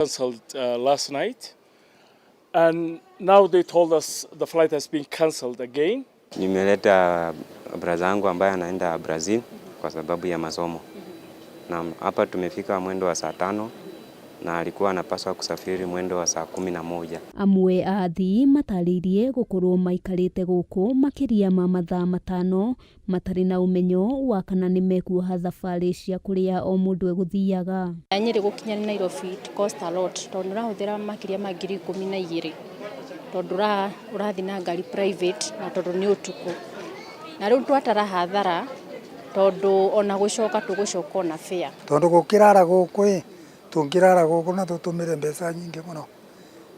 Cancelled last night and now they told us the flight has been cancelled again. Nimeleta brother yangu ambaye anaenda Brazil kwa sababu ya masomo. Na hapa tumefika mwendo wa saa 5 na alikuwa anapaswa kusafiri mwendo wa saa 11. Amwe a athii matarĩirie gũkorwo maikarĩte gũkũ makĩria ma mathaa 5 matarĩ na ũmenyo wa kana nĩmekuoha thabarĩ cia kũrĩa o mũndũ egũthiaga. Nyĩrĩ gũkinya Nairobi it cost a lot tondũ ũrahũthĩra makĩria ma 12,000 tondũ ũrathiĩ na ngari private na tondũ nĩ ũtukũ. Na rĩu twatara hathara tondũ ona gũcoka tũgũcoka ona fare. Tondũ gũkĩrara gũkũ ĩ tũngĩrara gũkũ na tũtũmĩre mbeca nyingĩ mũno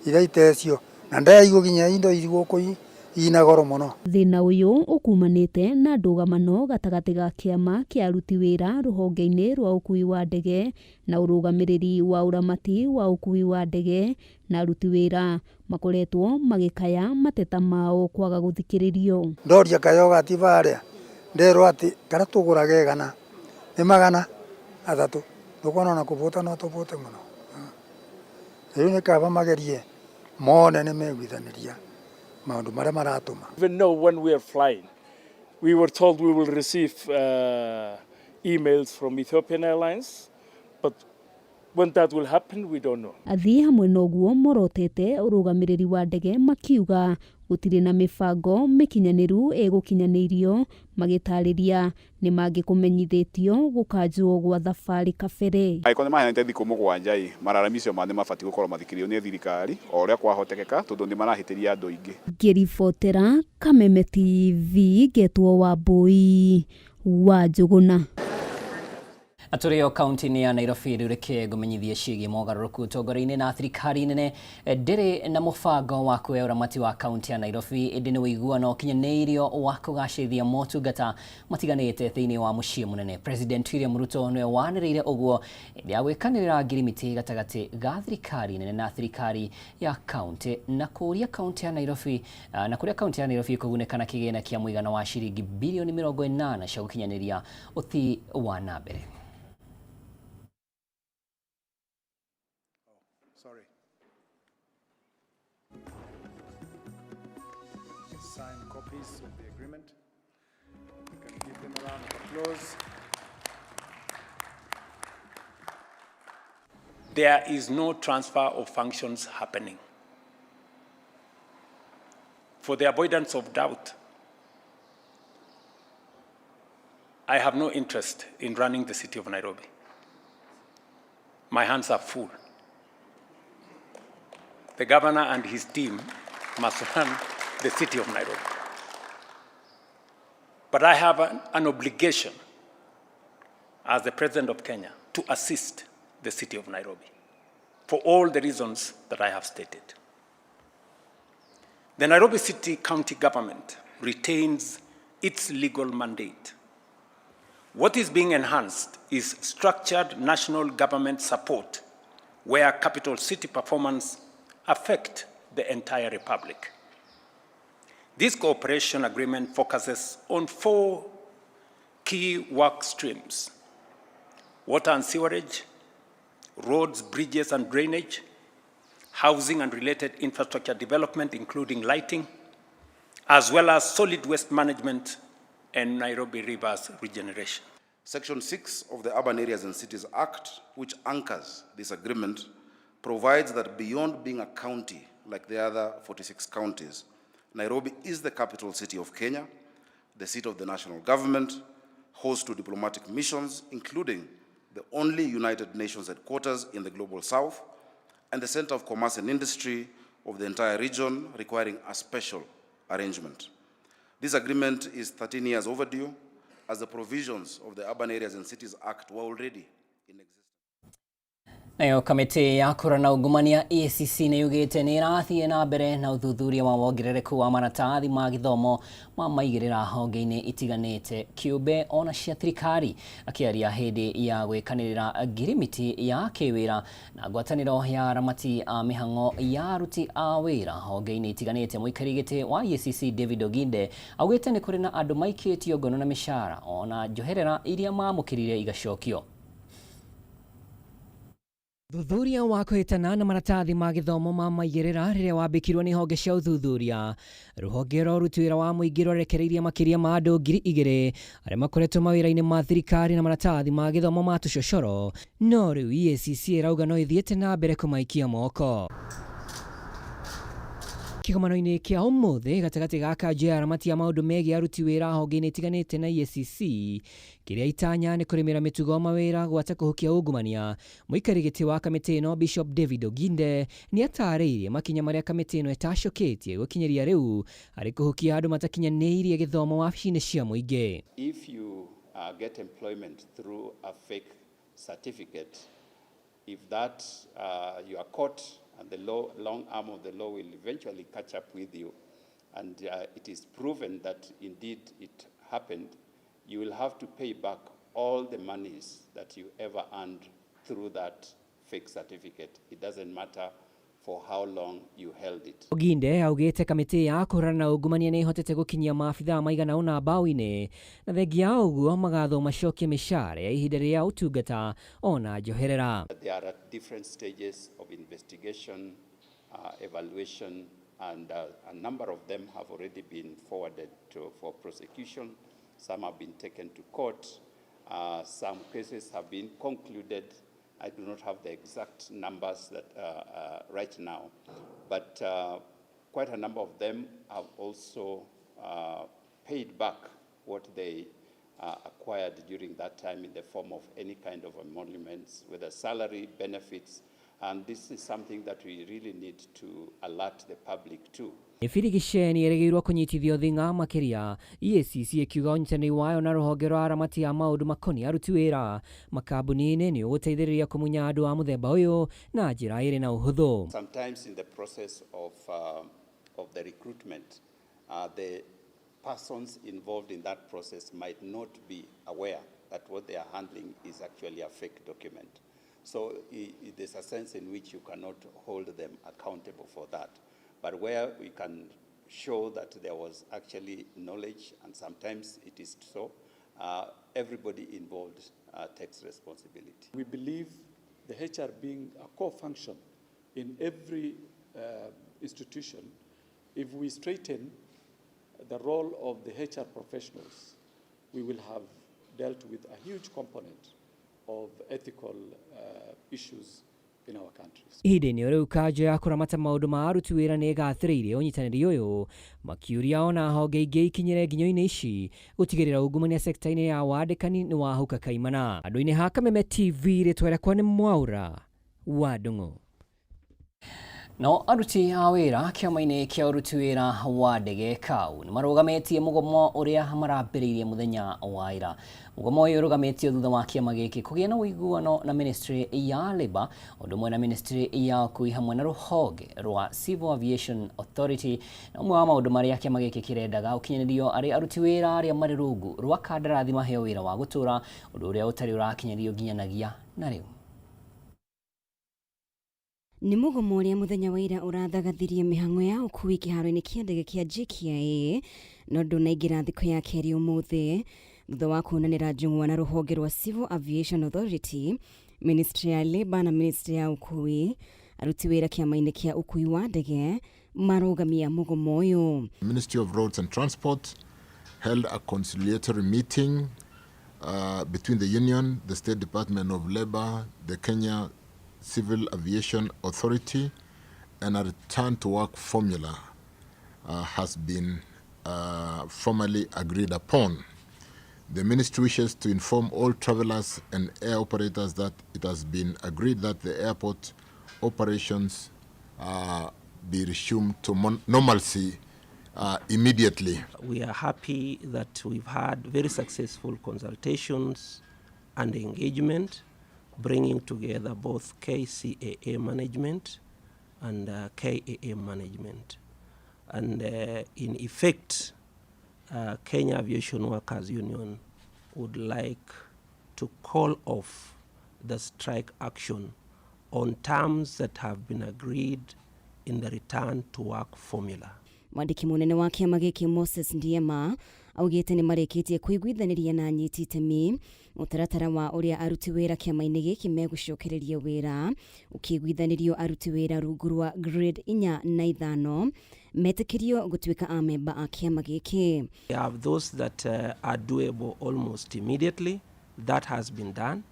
iria itecio na ndĩraigua nginya indo gũkũ ina goro mũno. Thĩna ũyũ ũkumanĩte na ndũgamano gatagatĩ ga kĩama kĩa aruti wĩra rũhonge-inĩ rwa ũkui wa ndege na ũrũgamĩrĩri wa ũramati wa ũkui wa ndege na aruti wĩra makoretwo magĩkaya mateta mao kwaga gũthikĩrĩrio. Ndoria kayogati barĩa nderwo atĩ karĩa tũgũraga igana nĩ 300 ndũkuona ona kũbũta no tũbũte mũno. Rĩu nĩ kaba magerie mone nĩ meguithanĩria maũndũ marĩa maratũma. Even know when we are flying. We were told we will receive emails from Ethiopian Airlines, but when that will happen, we don't know. Athii hamwe noguo morotete ũrũgamĩrĩri wa ndege makiuga gũtirĩ na mĩbango mĩkinyanĩru ĩgũkinyanĩirio magĩtarĩria nĩ mangĩkũmenyithĩtio gũkanjwo gwa thabarĩ kabere. Angĩkorwo nĩ maheanĩte thikũ 7 ĩ malalamisho mao nĩ mabatiĩ gũkorwo mathikĩrĩirio nĩ thirikari o ũrĩa kwahotekeka tondũ nĩ marahĩtĩria andũ aingĩ. Ngĩribotera Kameme TV ngetwo Wambui wa Njũgũna. Tũrĩ o kaunti-inĩ ya Nairobi rĩu reke ngũmenyithie ciĩgiĩ mogarũrũku ũtongoria-inĩ na thirikari nene ndĩrĩ na mũbango wa kuoya ũramati wa kaunti ya Nairobi ĩndĩ nĩ ũiguano ũkinyanĩirio wa kũgacĩrithia motungata matiganĩte thĩinĩ wa mũciĩ mũnene. President William Ruto nĩwe wanĩrĩire ũguo hĩndĩ ya gwĩkanĩrĩra ngirimiti gatagatĩ ga thirikari nene na thirikari ya kaunti na kũria kaunti ya Nairobi na kũrĩa kaunti ya Nairobi ĩkũgunĩka na kĩgĩna kĩa mũigana wa ciringi bilioni 80 cia gũkinyanĩria ũthii wa na mbere. Sorry. Sign copies of the agreement. You can give them a round of applause. There is no transfer of functions happening. For the avoidance of doubt, I have no interest in running the city of Nairobi. My hands are full. The governor and his team must run the city of Nairobi. But I have an obligation as the president of Kenya to assist the city of Nairobi for all the reasons that I have stated. The Nairobi City County government retains its legal mandate. What is being enhanced is structured national government support where capital city performance affect the entire republic. This cooperation agreement focuses on 4 key work streams: water and sewerage, roads, bridges and drainage, housing and related infrastructure development, including lighting, as well as solid waste management and Nairobi Rivers regeneration. Section 6 of the Urban Areas and Cities Act, which anchors this agreement, provides that beyond being a county like the other 46 counties, Nairobi is the capital city of Kenya, the seat of the national government, host to diplomatic missions, including the only United Nations headquarters in the Global South, and the center of commerce and industry of the entire region, requiring a special arrangement. This agreement is 13 years overdue, as the provisions of the Urban Areas and Cities Act were already in existence. Nayo kamĩtĩ ya kũrora na ungumania EACC nĩ yugĩte nĩ ĩrathiĩ na mbere na ũthuthuria wa wongerereku wa maratathi ma gĩthomo ma maigĩrĩra honge-inĩ itiganĩte kĩũmbe ona cia thirikari. Akĩaria hĩndĩ ya gwĩkanĩrĩra ngirimiti ya kĩwĩra na ngwatanĩro ya aramati a mĩhang'o ya aruti a wĩra honge-inĩ itiganĩte, mũikarĩri gĩtĩ wa EACC David Oginde augĩte nĩ kũrĩ na andũ maikĩtio ngono na mĩcara ona njoherera iria mamũkĩrire igacokio. Thuthuria wa kũhĩtana na maratathi ma gĩthomo ma maigĩrĩra rĩrĩa wambĩkirwo nĩ honge cia ũthuthuria. Rũhonge rwa ũruti wĩra wa mũingĩ rwarekereirie makĩria ma andũ 2000 arĩa makoretwo mawĩra-inĩ ma thirikari na maratathi ma gĩthomo ma tũcocoro, no rĩu EACC ĩrauga no ĩthiĩte na mbere kũmaikia moko. Kĩgomano-inĩ kĩa ũmũthĩ gatagatĩ ga kanjũ ya aramati a maũndũ megiĩ aruti wĩra honge-inĩ itiganĩte na EACC, kĩrĩa itanya nĩ kũrĩmĩra mĩtugo mawĩra gwata kũhukia ungumania. Mũikari gĩtĩ wa kamĩtĩ ĩno Bishop David Oginde nĩ atarĩirie makinya marĩa kamĩtĩ ĩno ĩtacũkĩtie gũkinyĩria rĩu harĩ kũhukia andũ matakinyanĩirie gĩthomo wabici-inĩ cia mũingĩ. If you get employment through a fake certificate, if that you are caught, and the long arm of the law will eventually catch up with you, and it is proven that indeed it happened, you will have to pay back all the monies that you ever earned through that fake certificate. It doesn't matter for how long you held it. Oginde augĩte kamĩtĩ ya kũhũrana na ungumania nĩ ĩhotete gũkinyia maabithaa maigana ũna mbaũ-inĩ, na thengia ya ũguo magathwo macokie mĩcara ya ihinda rĩa ũtungata ona njoherera. They are at different stages of investigation, evaluation, and a number of them have already been forwarded for prosecution. Some have been taken to court. Some cases have been concluded. I do not have the exact numbers that right now, but quite a number of them have also paid back what they acquired during that time in the form of any kind of emoluments, whether salary, benefits, and this is something that we really need to alert the public to. Birigiceni ĩrĩgĩrĩirwo kũnyitithio thing'a makĩria, EACC ĩkiuga ũnyitanĩri wayo na rũhonge rwa aramati a maũndũ makoniĩ aruti wĩra makambuni-inĩ nĩ ũgũteithĩrĩria kũmunya andũ a mũthemba ũyũ na njĩra ĩrĩ na ũhũthũ. Sometimes in the process of the recruitment, the persons involved in that process might not be aware that what they are handling is actually a fake document. So there's a sense in which you cannot hold them accountable for that. But where we can show that there was actually knowledge, and sometimes it is so, everybody involved takes responsibility. We believe the HR being a core function in every institution, if we straighten the role of the HR professionals, we will have dealt with a huge component of ethical issues in our countries. Ihinda-inĩ rĩu kanjũ ya kũramata maũndũ ma aruti wĩra nĩ ĩgathĩrĩirie ũnyitanĩri ũyũ, makiũria ona honge ingĩ ikinyĩre nginyo-inĩ ici gũtigĩrĩra ungumania sekta-inĩ ya wandĩkani nĩ wahuka kaimana. Andũ-inĩ ha Kameme TV, rĩtwa rĩakwa nĩ Mwaura wa Ndung'u. No aruti a wĩra kĩama-inĩ kĩa ũruti wĩra wa ndege KAU nĩ marũgamĩtie mũgomo ũrĩa marambĩrĩirie mũthenya wa ira. Mũgomo ũyũ ũrũgamĩtio thutha wa kĩama gĩkĩ kũgĩa na ũiguano na Ministry ya Labour, ũndũ ũmwe na Ministry ya ũkui hamwe na rũhonge rwa Civil Aviation Authority. Na ũmwe wa maũndũ marĩa kĩama gĩkĩ kĩrendaga ũkinyanĩrio arĩ aruti wĩra arĩa marĩ rungu rwa kandarathi maheo wĩra wa gũtũra, ũndũ ũrĩa ũtarĩ ũrakinyanĩrio nginyanagia na rĩu. Nĩ mũgomo ũrĩa mũthenya wa ira ũrathagathirie mĩhang'o ya ũkui kĩharo-inĩ kĩa ndege kĩa JKIA, no ndũnaingĩra thikũ ya kerĩ ũmũthĩ thutha wa kuonanĩra njũng'wa na rũhonge rwa Civil Aviation Authority, Ministry ya Labour na Ministry ya ũkui. Aruti wĩra kĩama-inĩ kĩa ũkui wa ndege marũgamia mũgomo ũyũ. Ministry of Roads and Transport held a conciliatory meeting between the union, the State Department of Labor, the Kenya Civil Aviation Authority, and a return to work formula has been formally agreed upon. The ministry wishes to inform all travelers and air operators that it has been agreed that the airport operations be resumed to normalcy immediately. We are happy that we've had very successful consultations and engagement, bringing together both KCAA management and KAA management. And in effect, Kenya Aviation Workers Union would like to call off the strike action on terms that have been agreed in the return to work formula. Mwandĩki mũnene wa kĩama gĩkĩ Moses Ndiema Augĩte nĩ marĩkĩtie kũiguithanĩria na anyiti itemi mũtaratara wa ũrĩa aruti wĩra kĩama-inĩ gĩkĩ megũcokereria wĩra ũkĩiguithanĩrio aruti wĩra rungu rwa grade 4 na 5 metĩkĩrio gũtuĩka amemba a kĩama gĩkĩ. We have those that are doable almost immediately. That has been done.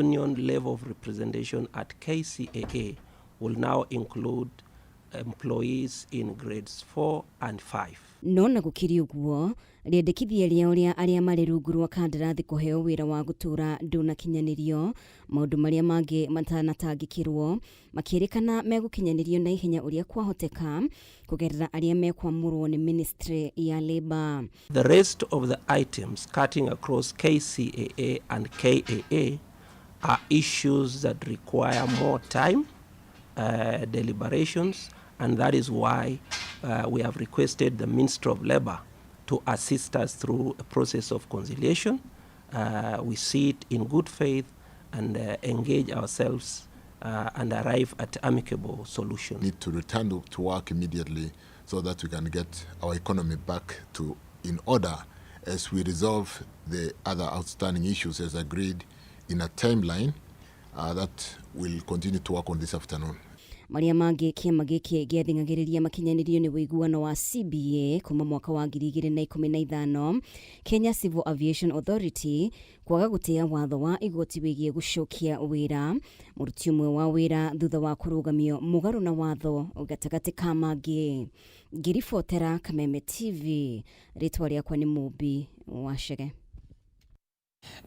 Union level of representation at KCAA will now include employees in grades 4 and 5. No na gũkĩrĩ ũguo rĩendekithia rĩa ũrĩa arĩa marĩ rungu rwa kandarathi kũheo wĩra wa gũtũũra ndũnakinyanĩrio maũndũ marĩa mangĩ matanatangĩkĩrwo makĩrĩkana megũkinyanĩrio na ihenya ũrĩa kwahoteka kũgerera arĩa mekwamũrwo nĩ ministry ya Labour. The rest of the items cutting across KCAA and KAA are issues that require more time, deliberations, and that is why we have requested the Minister of Labour to assist us through a process of conciliation. We see it in good faith and engage ourselves and arrive at amicable solutions. Need to return to work immediately so that we can get our economy back to in order as we resolve the other outstanding issues as agreed in a timeline that will continue to work on this afternoon. Marĩa mangĩ kĩama gĩkĩ gĩathing'agĩrĩria makinyanĩrio nĩ ũiguano wa CBA kuma mwaka wa 2015, Kenya Civil Aviation Authority kwaga gũtĩa watho wa igoti wĩgiĩ gũcokia wĩra mũruti ũmwe wa wĩra thutha wa kũrũgamio mũgarũ na watho gatagatĩ ka mangĩ. Ngĩribotera Kameme TV, rĩtwa rĩakwa nĩ Mũmbi wa Chege.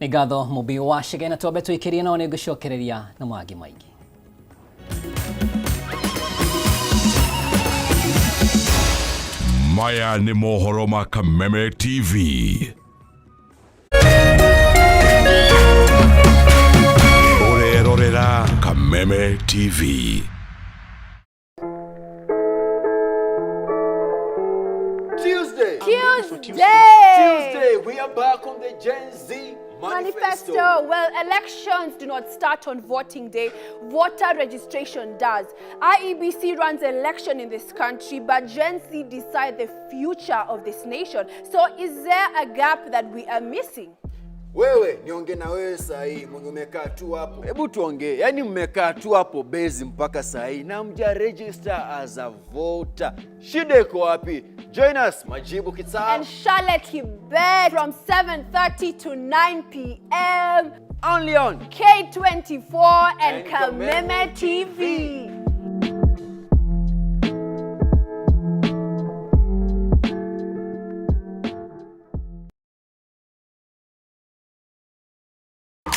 Nĩ ngatho Mũmbi wa Chege, na twambe twĩkĩrie no nĩ ngũcokereria na mangĩ maingĩ. Maya nĩ mohoro ma Kameme TV. Ũrerorera Kameme TV. Tuesday. Tuesday. Tuesday, we are back on the Gen Z Manifesto. Well, elections do not start on voting day. Voter registration does. IEBC runs election in this country, but Gen Z decide the future of this nation. So is there a gap that we are missing? Wewe niongee na wewe saa hii mwenye umekaa tu hapo, hebu tuongee. Yaani mmekaa tu hapo base mpaka saa hii na mja register as a voter, shida iko wapi? Join us Majibu Kitaa and Charlotte Kibet from 7:30 to 9 p.m. only on K24 and Kameme TV.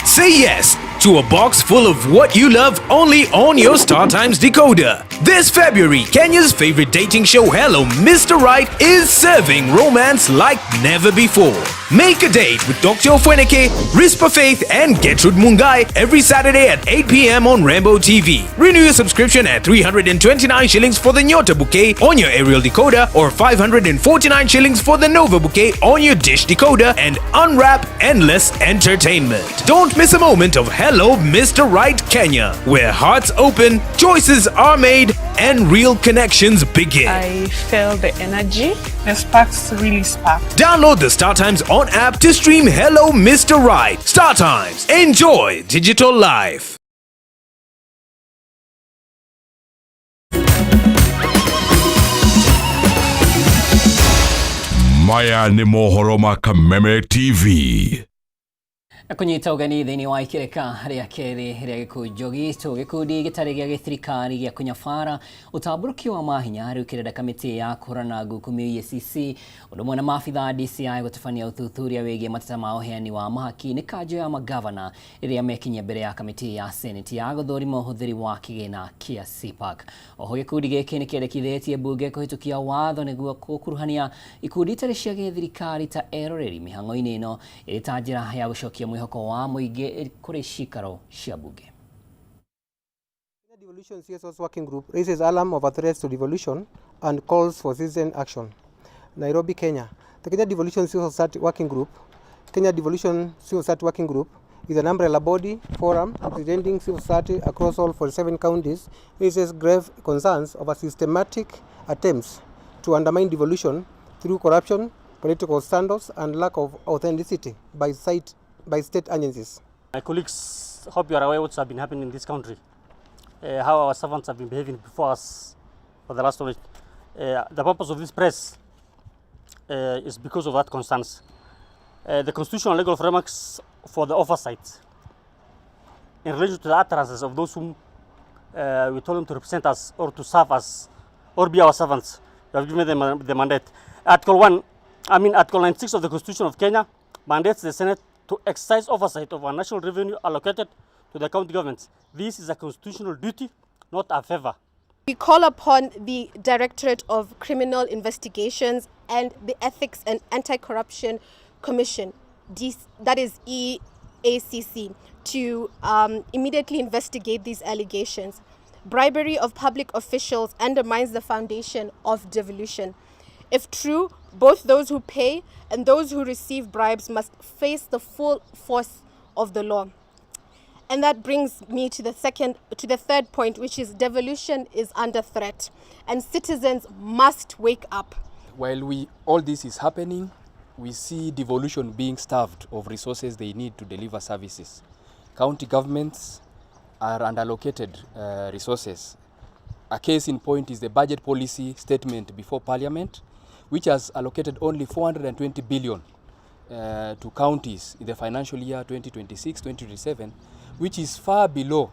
Say yes to a box full of what you love only on your StarTimes decoder. This February, Kenya's favorite dating show Hello Mr. Right is serving romance like never before. Make a date with Dr. Ofweneke, Rispa Faith and Gertrude Mungai every Saturday at 8 p.m. on Rainbow TV. Renew your subscription at 329 shillings for the Nyota bouquet on your aerial decoder or 549 shillings for the Nova bouquet on your dish decoder and unwrap endless entertainment. Don't miss a moment of Hello Mr. Right Kenya, where hearts open, choices are made, and real connections begin. I felt the energy. The sparks really sparked. Download the StarTimes On app to stream Hello Mr. Right. StarTimes. Enjoy digital life. Maya nĩ mohoro ma Kameme TV. Na kũnyita ũgeni thĩinĩ wa ikĩrĩka rĩa kerĩ rĩa gĩkũnjo gitũ gĩkundi gĩtarĩ gĩa gĩthirikari gĩa kũnyabara ũtambũrũkio wa mahinya rĩu kĩrenda kamĩtĩ ya kũhũrana ngukumio EACC ũndũ ũmwe na maabitha DCI gũtabania ũthuthuria wĩgiĩ mateta ma ũheani wa mahaki nĩ kanjũ ya magavana rĩrĩa mekinyia mbere ya kamĩtĩ ya Senate ya gũthũrima ũhũthĩri wa kĩgĩna kĩa CPAC. Oho gĩkundi gĩkĩ nĩ kĩendekithĩtie mbunge kũhĩtũkia watho nĩguo gũkuruhania ikundi itarĩ cia gĩthirikari ta eroreri mĩhang'o-inĩ ĩno ĩrĩ ta njĩra ya gũcokia mwĩhoko wa mũingĩ kũrĩ cikaro cia mbunge. Devolution CSOs Working Group raises alarm over threats to devolution and calls for citizen action. Nairobi, Kenya. The Kenya Devolution Civil Society Working Group, Kenya Devolution Civil Society Working Group is an umbrella body forum representing civil society across all 47 counties, raises grave concerns over systematic attempts to undermine devolution through corruption, political standoffs, and lack of authenticity by, site, by state agencies. My colleagues, hope you are aware what's been happening in this country, how our servants have been behaving before us for the last week. The purpose of this press is because of that concerns. The constitutional legal frameworks for the oversight in relation to the utterances of those whom we told them to represent us or to serve us or be our servants. We have given them the mandate. Article 1, I mean Article 96 of the Constitution of Kenya mandates the Senate to exercise oversight over national revenue allocated to the county governments. This is a constitutional duty, not a favor. We call upon the Directorate of Criminal Investigations and the Ethics and Anti-Corruption Commission, that is EACC, to immediately investigate these allegations. Bribery of public officials undermines the foundation of devolution. If true, both those who pay and those who receive bribes must face the full force of the law. And that brings me to the second, to the third point, which is devolution is under threat and citizens must wake up. While all this is happening, we see devolution being starved of resources they need to deliver services. County governments are underallocated resources. A case in point is the budget policy statement before Parliament, which has allocated only 420 billion to counties in the financial year 2026-2027, which is far below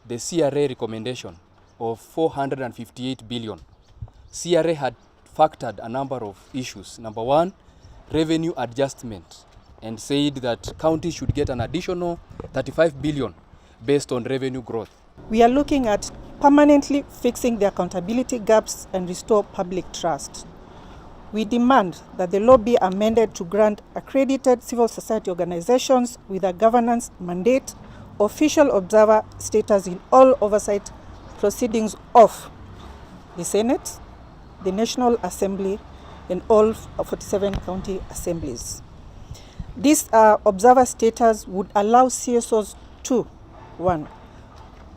the CRA recommendation of 458 billion. CRA had factored a number of issues. Number one, revenue adjustment, and said that counties should get an additional 35 billion based on revenue growth. We are looking at permanently fixing the accountability gaps and restore public trust. We demand that the law be amended to grant accredited civil society organizations with a governance mandate, official observer status in all oversight proceedings of the Senate, the National Assembly, and all 47 county assemblies. This observer status would allow CSOs to, 1,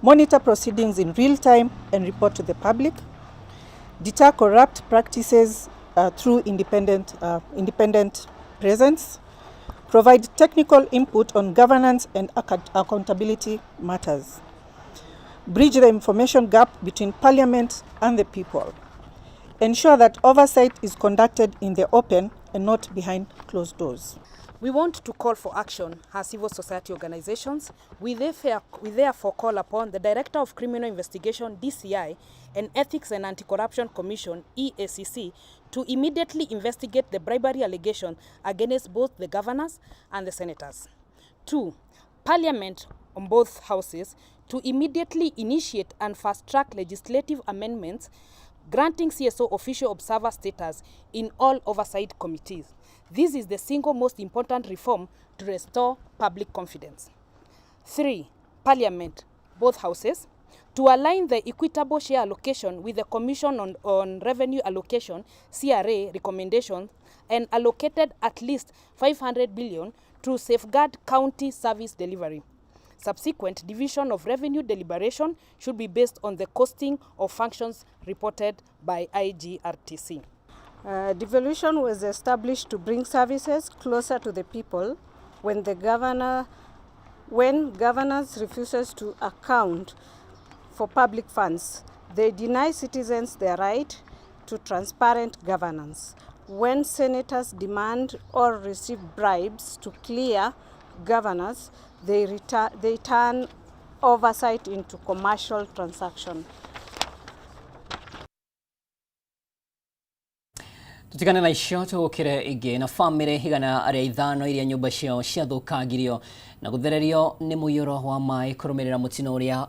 monitor proceedings in real time and report to the public, deter corrupt practices through independent presence, provide technical input on governance and accountability matters, bridge the information gap between Parliament and the people, ensure that oversight is conducted in the open and not behind closed doors. We want to call for action as civil society organizations. We therefore call upon the Director of Criminal Investigation, DCI, and Ethics and Anti-Corruption Commission, EACC, to immediately investigate the bribery allegation against both the governors and the senators. 2, Parliament on both houses to immediately initiate and fast-track legislative amendments granting CSO official observer status in all oversight committees. This is the single most important reform to restore public confidence. 3, Parliament, both houses, to align the equitable share allocation with the Commission on Revenue Allocation, CRA, recommendations, and allocated at least 500 billion to safeguard county service delivery. Subsequent division of revenue deliberation should be based on the costing of functions reported by IGRTC. Devolution was established to bring services closer to the people. When governors refuses to account for public funds, they deny citizens their right to transparent governance. When senators demand or receive bribes to clear governors, they turn oversight into commercial transaction. Tutigane na icio tugukire ingi na family 105 iria nyumba ciao ciathukangirio na guthererio ni muiyuro wa mai kurumirira mutino uria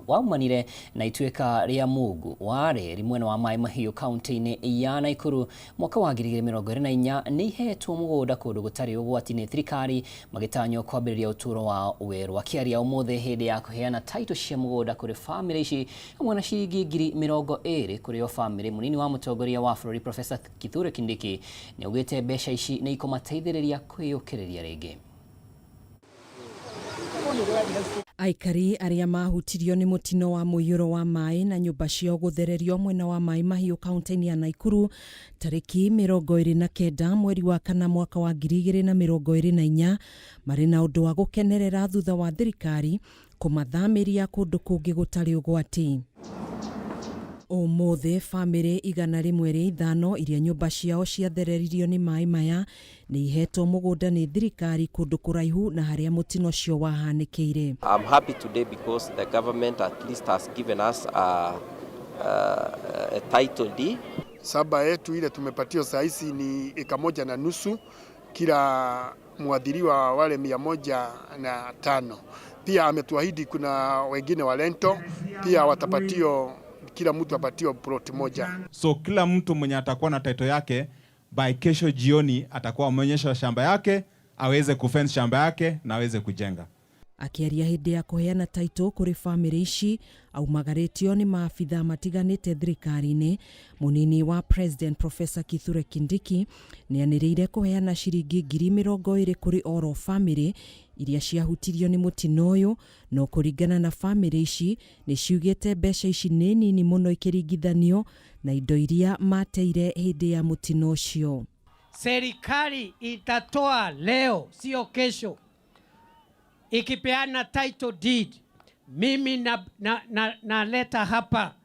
waumanire na ituika ria Mungu wa reri mwena wa Mai Mahiu kaunti-ini ya Nakuru mwaka wa 2024 ni ihetwo mugunda kundu gutari ugwati ni thirikari magitanywo kwambiriria uturo wao weru. Akiaria umuthi hindi ya kuheana title cia mugunda kuri family ici hamwe na ciringi 20,000 kuri o family, munini wa mutongoria wa bururi Professor Kithure Kindiki ni augite mbeca ici ni ikumateithĩrĩria kwĩyũkĩrĩria rĩngĩ. Aikari arĩa mahutirio nĩ mũtino wa mũiyũro wa maĩ na nyũmba ciao gũthererio mwena wa Maĩ Mahiũ kaunti-inĩ ya Naikuru tarĩki 29 mweri wa kana mwaka wa 2024 marĩ na ũndũ wa gũkenerera thutha wa thirikari kũmathamĩria kũndũ kũngĩ gũtarĩ ũgwati. Ũmũthĩ bamĩrĩ 105 iria nyũmba ciao ciathereririo nĩ maĩ maya nĩ ihetwo mũgũnda nĩ thirikari kũndũ kũraihu na harĩa mũtino ũcio wahanĩkĩire. I'm happy today because the government at least has given us a title deed. Saba yetu ile tumepatiwa saa hizi ni eka 1.5 kila mwadhiriwa wale 105. Pia ametuahidi kuna wengine wa lento pia watapatio, kila mtu apatio plot 1. So kila mtu mwenye atakuwa na title yake by kesho jioni atakuwa ameonyesha shamba yake, aweze kufence shamba yake na aweze kujenga. Akĩaria hĩndĩ ya kũheana taitũ kũrĩ bamĩrĩ ici aumagarĩtio nĩ maabitha matiganĩte thirikari-inĩ, mũnini wa President Professor Kithure Kindiki nĩanĩrĩire kũheana ciringi 20,000 kũrĩ oro bamĩrĩ iria ciahutirio nĩ mũtino ũyũ, no kũringana na bamĩrĩ ici nĩ ciugĩte mbeca ici nĩ nini mũno ikĩringithanio na indo iria mateire hĩndĩ ya mũtino ũcio. Serikali itatoa leo, sio kesho, ikipeana title deed. Mimi naleta hapa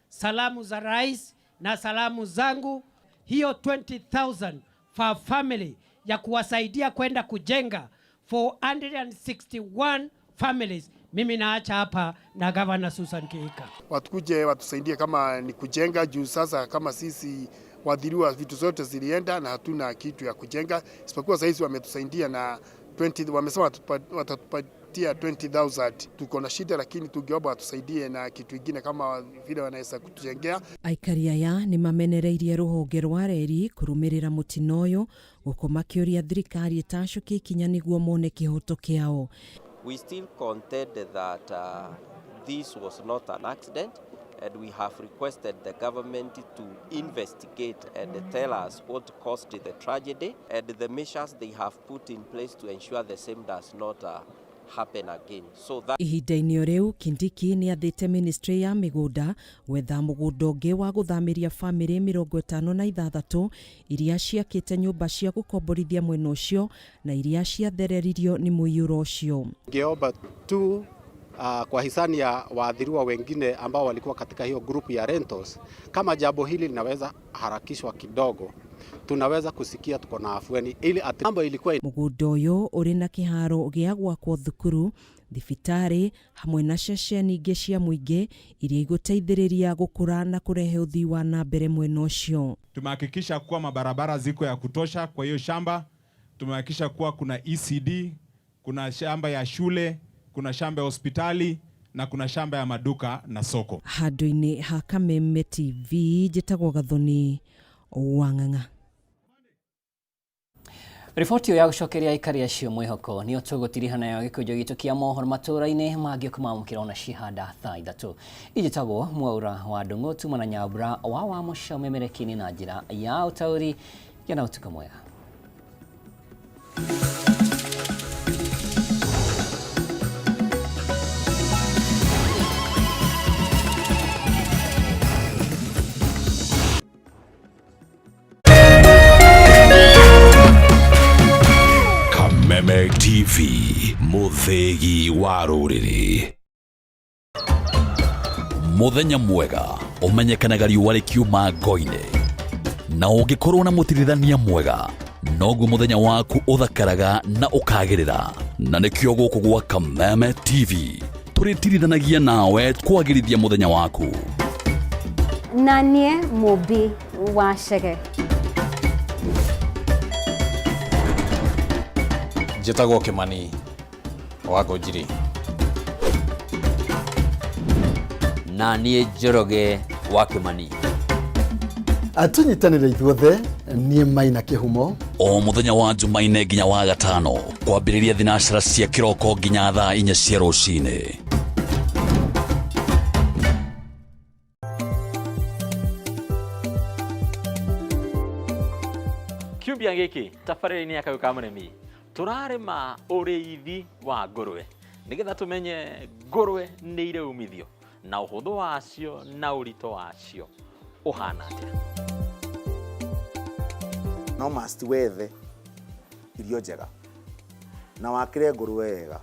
salamu za rais na salamu zangu. Hiyo 20,000 for family ya kuwasaidia kwenda kujenga 461 families, mimi naacha hapa na Governor Susan Kihika. Watukuje watusaidie kama ni kujenga, juu sasa kama sisi waadhiriwa vitu zote zilienda na hatuna kitu ya kujenga, isipokuwa sasa hizi wametusaidia na 20, wamesema watatupatia 20,000. Tuko na shida lakini tungeomba watusaidie na kitu kingine kama vile wanaweza kutujengea. Aikari aya nĩ mamenereirie rũhonge rwa reri kũrũmĩrĩra mũtino ũyũ gũkũ makĩũria thirikari ĩtacũkie ikinya nĩguo mone kĩhoto kĩao. We still contend that this was not an accident, and we have requested the government to investigate and tell us what caused the tragedy and the measures they have put in place to ensure the same does not happen again. So that Ihinda-inĩ o rĩu Kindiki nĩ athĩte ministry ya mĩgũnda gwetha mũgũnda ũngĩ wa gũthamĩria bamĩrĩ 56 iria ciakĩte nyũmba cia gũkomborithia mwena ũcio na iria ciathereririo nĩ mũiyũro ũcio. Ngeomba tu kwa hisani ya waathiriwa wengine ambao walikuwa katika hiyo grupu ya rentals, kama jambo hili linaweza harakishwa kidogo, tunaweza kusikia tuko na afueni ili mambo ilikuwa Mũgũnda ũyũ ũrĩ na kĩharo gĩa gwakwo thukuru, thibitarĩ hamwe na ceceni ingĩ cia mũingĩ iria igũteithĩrĩria gũkũra na kũrehe ũthii wa na mbere mwena ũcio. Tumehakikisha kuwa mabarabara ziko ya kutosha kwa hiyo shamba, tumehakikisha kuwa kuna ECD, kuna shamba ya shule, kuna shamba ya hospitali na kuna shamba ya maduka na soko. Handũ-inĩ ha Kameme TV njĩtagwo Gathoni Wang'ang'a. Riboti ĩyo ya gũcokeria aikari acio mwĩhoko nĩyo tũgũtiriha nayo gĩkũnjo gitũ kĩa mohoro matũra-inĩ mangĩ kũmamũkĩra ona cihanda thaa 3. Injĩtagwo Mwaura wa Ndung'u tuma na Nyambura wa Mũcao memereki-inĩ na njĩra ya ũtaũri. Gĩa na ũtukũ mwega. Kameme TV, mũthĩgi wa rũrĩrĩ. Mũthenya mwega ũmenyekanaga riũa rĩkiuma ngo-inĩ, na ũngĩkorwo na mũtirithania mwega noguo mũthenya waku ũthakaraga na ũkagĩrĩra. Na nĩkĩo gũkũ gwa Kameme TV tũrĩtirithanagia nawe kwagĩrithia mũthenya waku. Na niĩ Mũmbi wa Chege. Njĩtagwo Kimani wa Ngũnjiri. Na niĩ Njoroge wa Kimani. Tũnyitanĩre ithuothe, niĩ Maina Kĩhumo. O mũthenya wa Jumaine nginya wa gatano kwambĩrĩria thinacara cia kĩroko nginya thaa 4 cia rũcinĩ. Kiumbia gĩkĩ tabarĩra-inĩ ya Kayũ ka Mũrĩmi tũrarĩma ũrĩithi wa ngũrwe Nĩgetha tũmenye ngũrwe nĩ irĩ umithio na ũhũthũ wacio na ũritũ wacio ũhana atĩa. No must wethe irio njega na wakĩre ngũrwe wega.